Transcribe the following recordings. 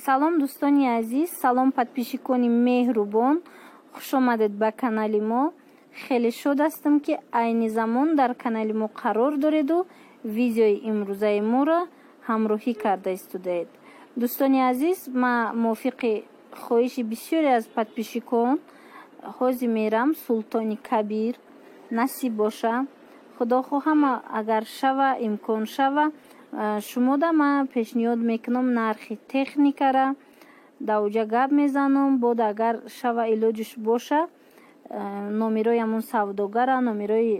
Салом, дӯстони азиз, салом, подписчикони меҳрубон, хуш омадед ба канали мо. Хеле шод ҳастам, ки айни замон дар канали мо қарор дореду видеои имрӯзаи моро ҳамроҳӣ карда истодаед. Дӯстони азиз, ма мувофиқи хоҳиши бисёре аз подписчикон ҳозир мерам Султони Кабир, насиб боша. Худо хоҳам, агар шава, имкон шава, шумода ман пешниҳод мекунам нархи техникара, дар оҷа гап мезанам. Бод агар шава, илоҷиш боша, номерои ҳамон савдогара, номерои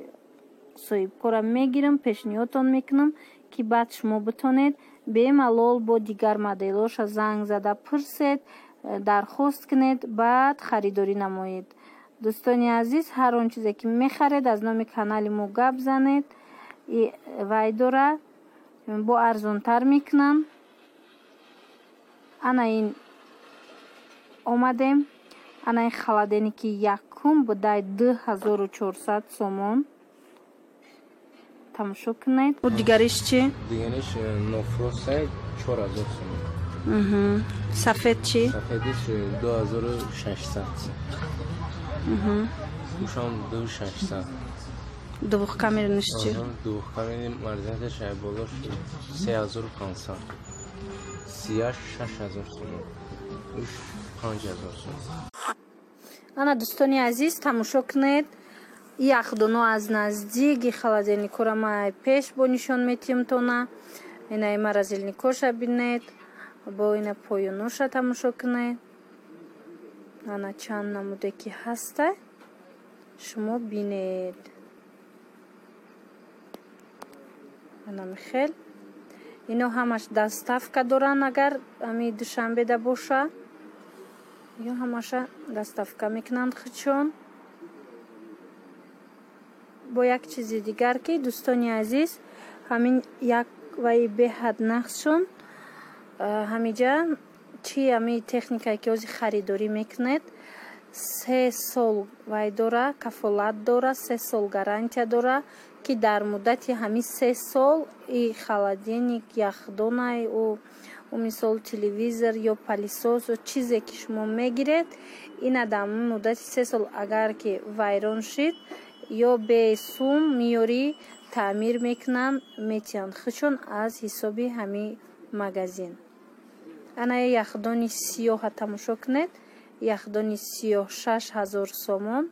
соҳибкора мегирам, пешниҳодтон мекунам, ки баъд шумо битонед бемалол бо дигар моделҳоша занг зада пурсед, дархост кунед, баъд харидорӣ намоед. Дӯстони азиз, ҳар он чизе ки мехаред, аз номи канали мо гап занед, вай дора бо арзонтар мекунанд. Ана ин омадем, ана ин холодильники якум будай 2400 сомон, тамошо кунед. Дигариш чӣ? Дигариш нофросай, 4000 сомон. Сафед чӣ? Сафедиш 2600. Ушам 2600. Двухкамерныйш чӣ? Двухкамерный морозильникаш болош 3500. Сияш 6000 сомон. Уш 5000 сомон. Ана, дӯстони азиз, тамошо кунед яхдоно аз наздик, и холодильникора ма пеш бо нишон метиҳам тона. Инаи морозильникоша бинед, бо ина поёноша тамошо кунед. Ана чанд намуде ки ҳаста, шумо бинед. Ана михел ино ҳамаш доставка доранд. Агар ами Душанбеда боша, ё ҳамаша доставка мекунанд худшон. Бо як чизи дигар, ки дӯстони азиз, ҳамин як ваи беҳад нақсшон ҳамиҷа чи, ҳами техникае ки ҳозир харидорӣ мекунед, 3 сол вай дора, кафолат дора, 3 сол гарантия дора, ки дар муддати ҳамин 3 сол и холодильник, яхдонай, ӯ мисол телевизор ё пылесос ё чизе ки шумо мегиред, ина дар муддати 3 сол агар ки вайрон шид, ё бесум меёрӣ, таъмир мекунанд, метиҳанд худшон аз ҳисоби ҳамин магазин. Ана яхдони сиёҳа тамошо кунед. Яхдони сиёҳ 6000 сомон.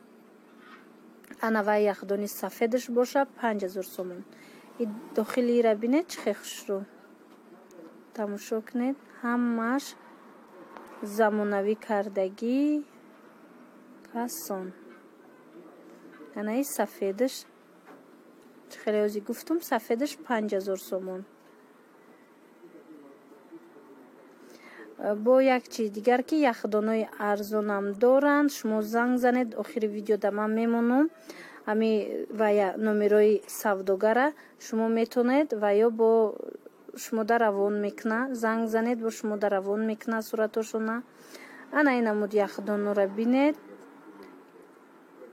Ана вай яхдони сафедаш боша, 5000 сомон. И дохили ира бинед, чӣ хел хушрӯ, тамошо кунед, ҳамааш замонавӣ кардагӣ касон. Анаи сафедаш чӣ хеле ҳозир гуфтум, сафедаш 5000 сомон. Бо як чиз дигар, ки яхдонои арзонам доранд. Шумо занг занед, охири видеода ман мемонам ҳами вая номерои савдогара, шумо метонед ва ё бо шумода равон мекуна. Занг занед, бо шумода равон мекуна суратошона. Ана ин намуд яхдонора бинед,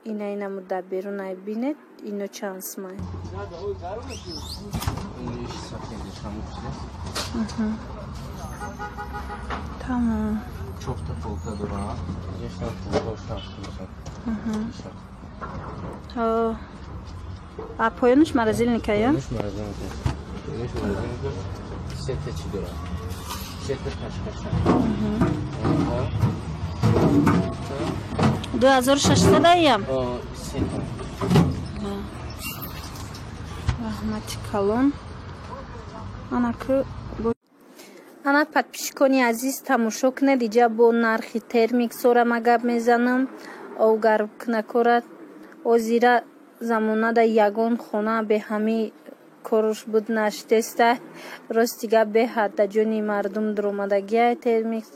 ина ин намуд дар берунай бинед, ино чанд сумай. Иш сафедиш ҳамун чиз. Тамом. Чорта полка дора. Ешна полка шаш. А поёнаш морозильника я? Поёнаш морозильника. Поёнаш морозильника сета чӣ дора? Сета кашкаша. 2600 аям? Сета. Раҳмати калон. Анаку, ана, подписчикони азиз, тамошо кунед, иҷа бо нархи термиксора ма гап мезанам. Овгармкунакора озира замонада ягон хона бе ҳами корш буд наштеста. Рости гап, беҳад да ҷони мардум дуромадагиай термикс.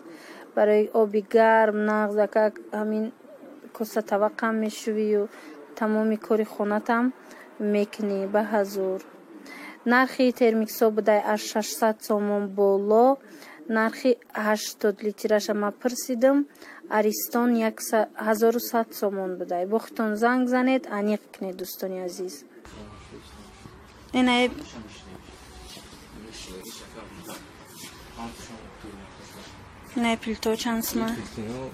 Барои оби гарм нағз, акак ҳамин коса таваққам мешувию тамоми кори хонатам мекунӣ ба ҳазур. Нархи термиксҳо будай аз 600 сомон боло. Нархи 80 литраша ма пурсидам, Аристон 1100 сомон будай. Бо худтон занг занед, аниқ кунед, дӯстони азиз. Инаи Не плито чанд сма? Плитино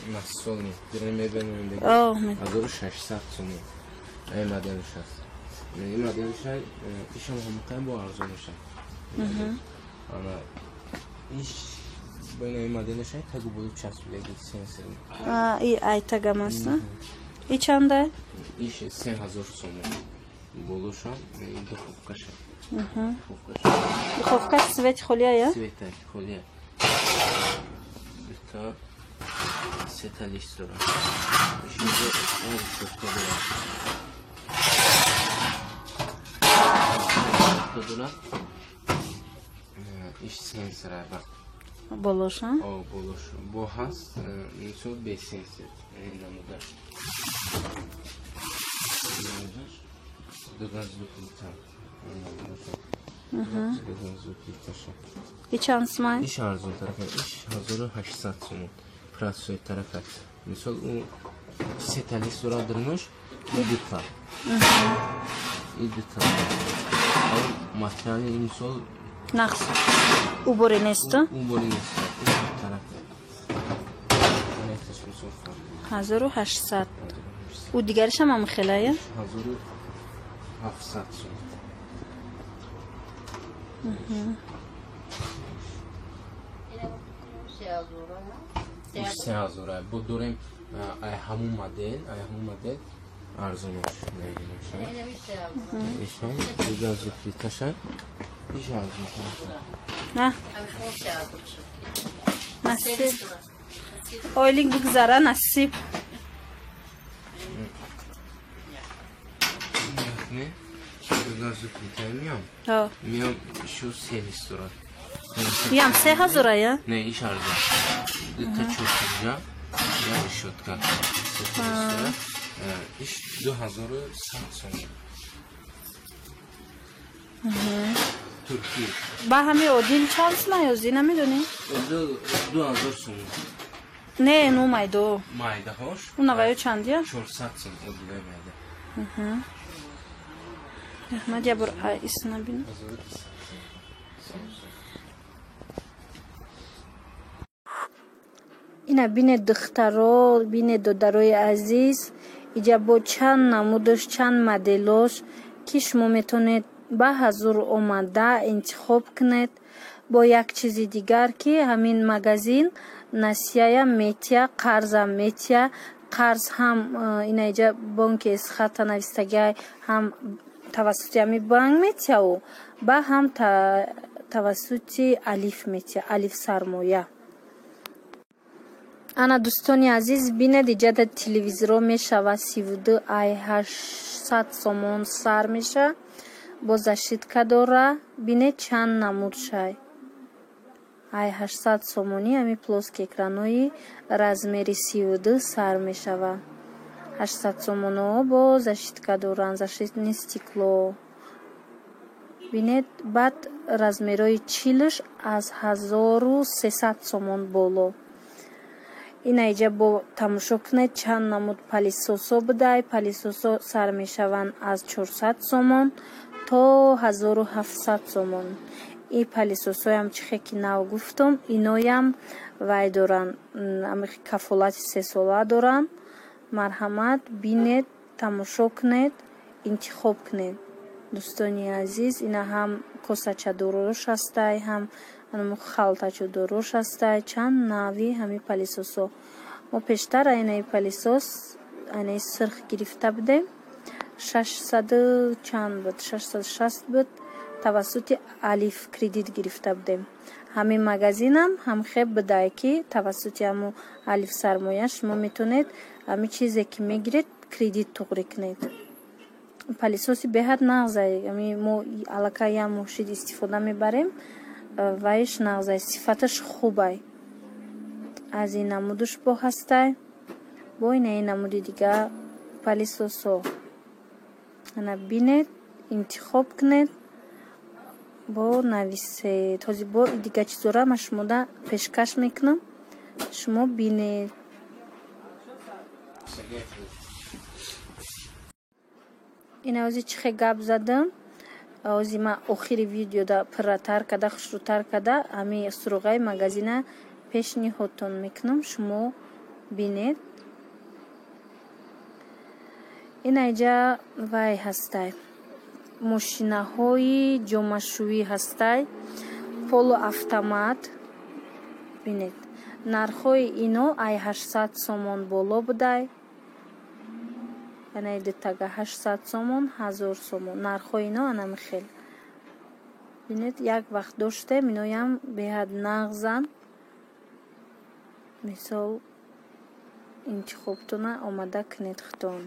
насолни. Дирем мебинем дега. 1600 сомон. Ай моделш аст. Ин моделш ишам ҳамқай бо арзон мешад. Ана иш бо ин моделш тагу боло часпидаги сенсор. А, и ай тагам аст, И чанда? Иш 3000 сомон. Болошам ин духовкаша. Духовка свет холия, я? Свет холия. Та сета лист дорад. Ишинҷо решетка дорад. Дорад. Иш сенсора ба. Болоша? О, болош. Бо ҳаст, мисол бе сенсор. Ин намудаш. Намудаш. Дугазду плита. Дугазду плиташа. И чанд сумай? Иш арзон тарафа. Иш 1800 сомон. Процессор тарафа. Мисол у сета лист дорад дурнуш, и дута. И дута. Материали мисол нақс. Убори нест? Убори нест. Тарафа. 1800. У дигаришам ҳам хелая? 1700 сомон. Иш 3000. Бо дорем ай ҳамун модел, арзонаш мегирем. Ишам газу плиташа. Иш арзон. На. Насиб. Ойлик бигзара насиб. Не? Газу плита миям. Миям шу се дорад. Ям 3000 я? Не, иш арзон. Дута чорта я решетка. Иш 2100 сомон. Туркия. Ба ҳами одил чанд сумай озӣ намедонӣ? Одил 2000 сомон. Не, ну майдо. Майдаҳош? Унаваю чандия? 400 сом одилаи майда. Раҳмат, я бор исна бин. Ина бинед духтаро, бинед додарои азиз, иҷа бо чанд намудаш, чанд моделош, ки шумо метавонед ба ҳазур омада интихоб кунед. Бо як чизи дигар, ки ҳамин магазин насияя метия, қарзам метия, қарз ҳам ина иҷа бонки Эсхата навистагиай, ҳам тавассути ҳамин банк метияу, ба ҳам тавассути Алиф метия, Алиф сармоя. Ана дӯстони азиз, бинед иҷада телевизорро мешава 32 ай 800 сомон сар меша, бо защитка дора. Бинед чанд намуд шай. Ай 800 сомонӣ ҳами плоский экранои размери 32 сар мешава. 800 сомоно бо защитка доранд, защитни стекло. Бинед баъд размерои 40 аз 1300 сомон боло. Ина иҷа бо тамошо кунед чанд намуд палисосо будай. Палисосо сар мешаванд аз 400 сомон то 1700 сомон. И палисосоям чихе ки нав гуфтум, иноям вай доранд, кафолати сесола доранд. Марҳамат, бинед, тамошо кунед, интихоб кунед. Дӯстони азиз, ина ҳам косачадорош ҳастай, ҳам халтачадорош ҳастай, чанд нави ҳами палисосо. Мо пештар айнаи палисос, айнаи сирх гирифта будем. 600 чанд буд, 660 буд, тавассути Алиф кредит гирифта будем. Ҳамин магазинам ҳамхеб будай, ки тавассути ҳамун Алиф сармоя шумо метавонед ҳамин чизе ки мегиред кредит туғрӣ кунед. Палисоси беҳад нағзай, ами мо аллакай як муҳшид истифода мебарем, вайш нағзай, сифаташ хубай. Аз ин намудуш бо ҳастай, бо инаи намуди дига палисосо. Ана бинед, интихоб кунед, бо нависед. Ҳозир бо дига чизора ман шумода пешкаш мекунам, шумо бинед. Ина ҳозир чӣ хел гап задам. Ҳозир ман охири видеода пурратар када, хушрӯтар када ҳамин суроғаи магазина пешниҳодтон мекунам, шумо бинед. Ин айҷа вай ҳастай, мошинаҳои ҷомашӯӣ ҳастай, полуавтомат. Бинед, нархҳои ино ай 800 сомон боло будай. Анаи дутага 800 сомон, 1000 сомон. Нархҳои ино анами хел. Бинед, як вақт доштем, иноям беҳад нағзан. Мисол интихобтона омада кунед худтон.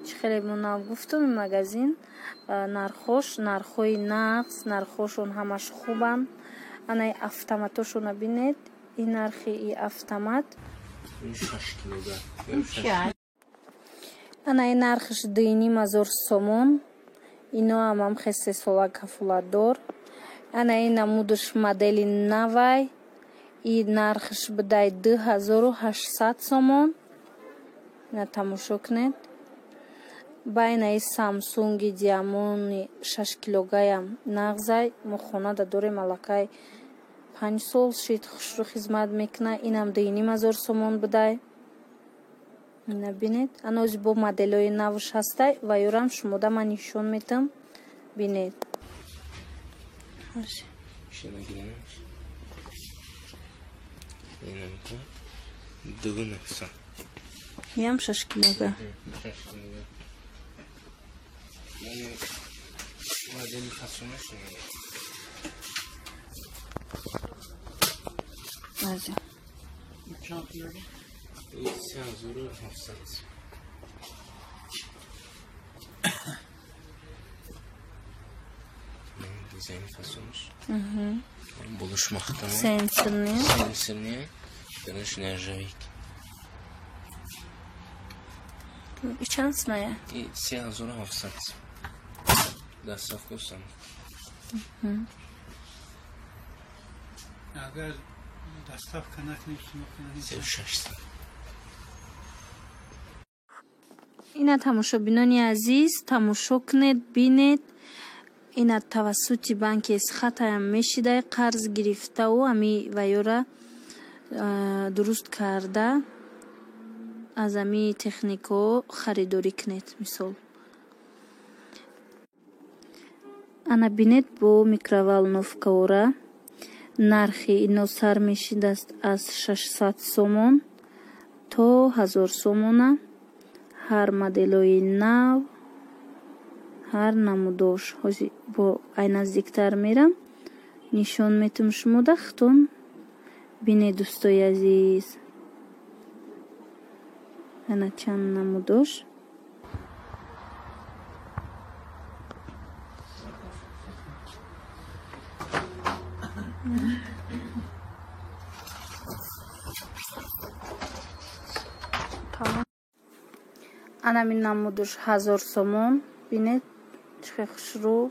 Чӣ хеле мо нав гуфтум, магазин нархош, нархҳои нағз, нархҳошон ҳамаш хубанд. Анаи автоматошона бинед, ин нархи и автомат. Анаи нархш 2,5 ҳазор сомон. Ино ҳамам хе сесола кафолатдор. Анаи намудаш модели навай. И нархш будай 2800 сомон. Ина тамошо кунед. Байнаи Самсунги Диамони 6 килогаям нағзай. Мо хонада дорем, аллакай 5 сол шид, хушрӯ хизмат мекуна. Инам 2,5 ҳазор сомон будай. Ина бинед. Анози бо моделҳои навш ҳастай ва ёрам шумода ман нишон метам. Бинед. Ям 6 килога. Азия. 3700. Дизайн фасонш. Buluşmakta. Сенсорный. Сенсорный. Дальше нержавейки. И чанд сомая? И 3700. Доставка сам. Агар доставка накунем, 3600. Ина тамошобинони азиз, тамошо кунед, бинед. Ина тавассути банки Эсхатаям мешидай қарз гирифтаву ами ваёра дуруст карда аз ами техникаҳо харидорӣ кунед. Мисол, ана бинед, бо микроволновкаора нархи ино сар мешидаст аз 600 сомон то 1000 сомона. Ҳар моделҳои нав, ҳар намудош. Ҳозир бо ай наздиктар мерам, нишон метум шумода, худтон бинед, дӯстои азиз. Ана чанд намудош. Анамин намудуш 1000 сомон. Бинед, чӣ хел хушрӯ.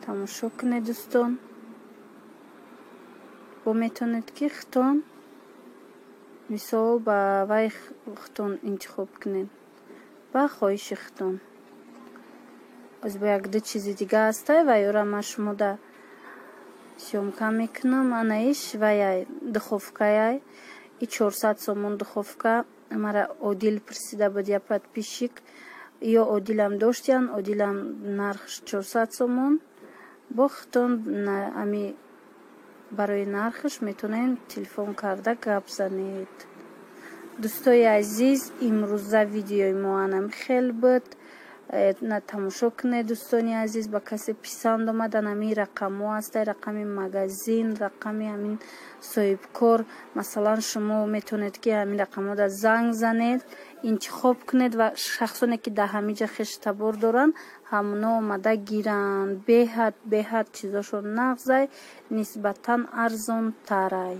Тамошо кунед, дӯстон. Бо метавонед ки худтон мисол ба вай худтон интихоб кунед, ба хоҳиши худтон. Оз бо як ду чизи дига ҳастай ва ёра ман шумода съёмка мекунам. Анаиш ваяй духовкаяй. И 400 сомон духовка. Мара Одил пурсида буд, я подписчик. Ё Одилам доштиян, Одилам нархш 400 сомон. Бо худтон ами барои нархш метавонед телефон карда гап занед. Дӯстои азиз, имрӯза видеои мо анам хел буд. На тамошо кунед, дӯстони азиз, ба касе писанд омад, анами рақамҳо ҳастай, рақами магазин, рақами ҳамин соҳибкор. Масалан, шумо метавонед ки ҳамин рақамҳода занг занед, интихоб кунед ва шахсоне ки дар ҳамин ҷа хештабор доранд, ҳамоно омада гиранд. Беҳад беҳад чизошон нағзай, нисбатан арзонтарай.